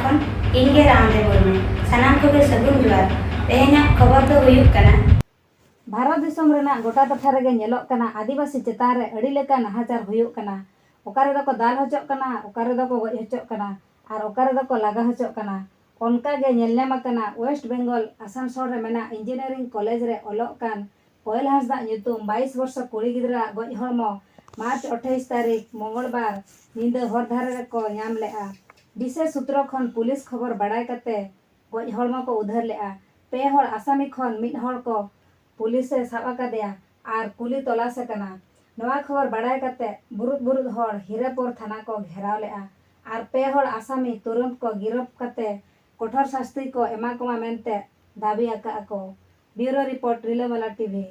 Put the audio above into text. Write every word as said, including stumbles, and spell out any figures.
ᱠᱷᱚᱱ ᱤᱧ ᱜᱮ ᱨᱟᱢᱫᱮᱵ ᱢᱩᱨᱢᱩ᱾ ᱥᱟᱱᱟᱢ ᱠᱚᱜᱮ ᱥᱟᱹᱜᱩᱱ ᱡᱚᱦᱟᱨ᱾ ᱛᱮᱦᱮᱧᱟᱜ ᱠᱷᱚᱵᱚᱨ ᱫᱚ ᱦᱩᱭᱩᱜ ᱠᱟᱱᱟ, ᱵᱷᱟᱨᱚᱛ ᱫᱤᱥᱚᱢ ᱨᱮᱱᱟᱜ ᱜᱚᱴᱟ ᱴᱚᱴᱷᱟ ᱨᱮᱜᱮ ᱧᱮᱞᱚᱜ ᱠᱟᱱᱟ ᱟᱹᱫᱤᱵᱟᱹᱥᱤ ᱪᱮᱛᱟᱱ ᱨᱮ ᱟᱹᱰᱤ ᱞᱮᱠᱟᱱ ᱱᱟᱦᱟᱪᱟᱨ ᱦᱩᱭᱩᱜ ᱠᱟᱱᱟ᱾ ᱚᱠᱟ ᱨᱮᱫᱚ ᱠᱚ ᱫᱟᱞ ᱦᱚᱪᱚᱜ ᱠᱟᱱᱟ, ᱚᱠᱟ ᱨᱮᱫᱚ ᱠᱚ ᱜᱚᱡ ᱦᱚᱪᱚᱜ ᱠᱟᱱᱟ, ᱟᱨ ᱚᱠᱟ ᱨᱮᱫᱚ ᱠᱚ ᱞᱟᱜᱟ ᱦᱚᱪᱚᱜ ᱠᱟᱱᱟ᱾ ᱚᱱᱠᱟ ᱜᱮ ᱧᱮᱞ ᱧᱟᱢ ᱟᱠᱟᱱᱟ ᱳᱭᱮᱥᱴ ᱵᱮᱝᱜᱚᱞ ᱟᱥᱟᱱᱥᱳᱞ ᱨᱮ ᱢᱮᱱᱟᱜ ᱤᱧᱡᱤᱱᱤᱭᱟᱨᱤᱝ ᱠᱚᱞᱮᱡᱽ ᱨᱮ ᱚᱞᱚᱜ ᱠᱟᱱ ᱯᱟᱹᱭᱞ ᱦᱟᱸᱥᱫᱟᱜ ᱧᱩᱛᱩᱢ ᱵᱟᱭᱤᱥ ᱵᱚᱨᱥᱚ ᱠᱩᱲᱤ ᱜᱤᱫᱽᱨᱟᱹᱣᱟᱜ ᱜᱚᱡ ᱦᱚᱲᱢᱚ ᱢᱟᱨᱪ ᱟᱴᱷᱟᱭᱤᱥ ᱛᱟᱹᱨᱤᱠᱷ ᱢᱚᱝᱜᱚᱞᱵᱟᱨ ᱧᱤᱫᱟᱹ ᱦᱚᱨ ᱫᱷᱟᱨᱮ ᱨᱮᱠᱚ ᱧᱟᱢ ᱞᱮᱫᱼᱟ᱾ ᱵᱤᱥᱮᱥ ᱥᱩᱛᱨᱚ ᱠᱷᱚᱱ ᱯᱩᱞᱤᱥ ᱠᱷᱚᱵᱚᱨ ᱵᱟᱲᱟᱭ ᱠᱟᱛᱮ ᱜᱚᱡ ᱦᱚᱲᱢᱚ ᱠᱚ ᱩᱫᱷᱟᱹᱨ ᱞᱮᱫᱼᱟ᱾ ᱯᱮ ᱦᱚᱲ ᱟᱥᱟᱢᱤ ᱠᱷᱚᱱ ᱢᱤᱫ ᱦᱚᱲ ᱠᱚ ᱯᱩᱞᱤᱥ ᱮ ᱥᱟᱵ ᱟᱠᱟᱫᱮᱭᱟ ᱟᱨ ᱠᱩᱞᱤ ᱛᱚᱞᱟᱥ ᱟᱠᱟᱱᱟ᱾ ᱱᱚᱣᱟ ᱠᱷᱚᱵᱚᱨ ᱵᱟᱲᱟᱭ ᱠᱟᱛᱮ ᱵᱩᱨᱩᱫ ᱵᱩᱨᱩᱫ ᱦᱚᱲ ᱦᱤᱨᱟᱹᱯᱩᱨ ᱛᱷᱟᱱᱟ ᱠᱚ ᱜᱷᱮᱨᱟᱣ ᱞᱮᱫᱼᱟ ᱟᱨ ᱯᱮ ᱦᱚᱲ ᱟᱥᱟᱢᱤ ᱛᱩᱨᱟᱹᱱᱛ ᱠᱚ ᱜᱤᱨᱟᱹᱯ ᱠᱟᱛᱮ ᱠᱚᱴᱷᱚᱨ ᱥᱟᱥᱛᱤ ᱠᱚ ᱮᱢᱟ ᱠᱚᱢᱟ ᱢᱮᱱᱛᱮ ᱫᱟᱹᱵᱤ ᱟᱠᱟᱫᱼᱟ ᱠᱚ᱾ ᱵᱤᱭᱩᱨᱳ ᱨᱤᱯᱳᱨᱴ, ᱨᱤᱞᱟᱹᱢᱟᱞᱟ ᱴᱤᱵᱷᱤ᱾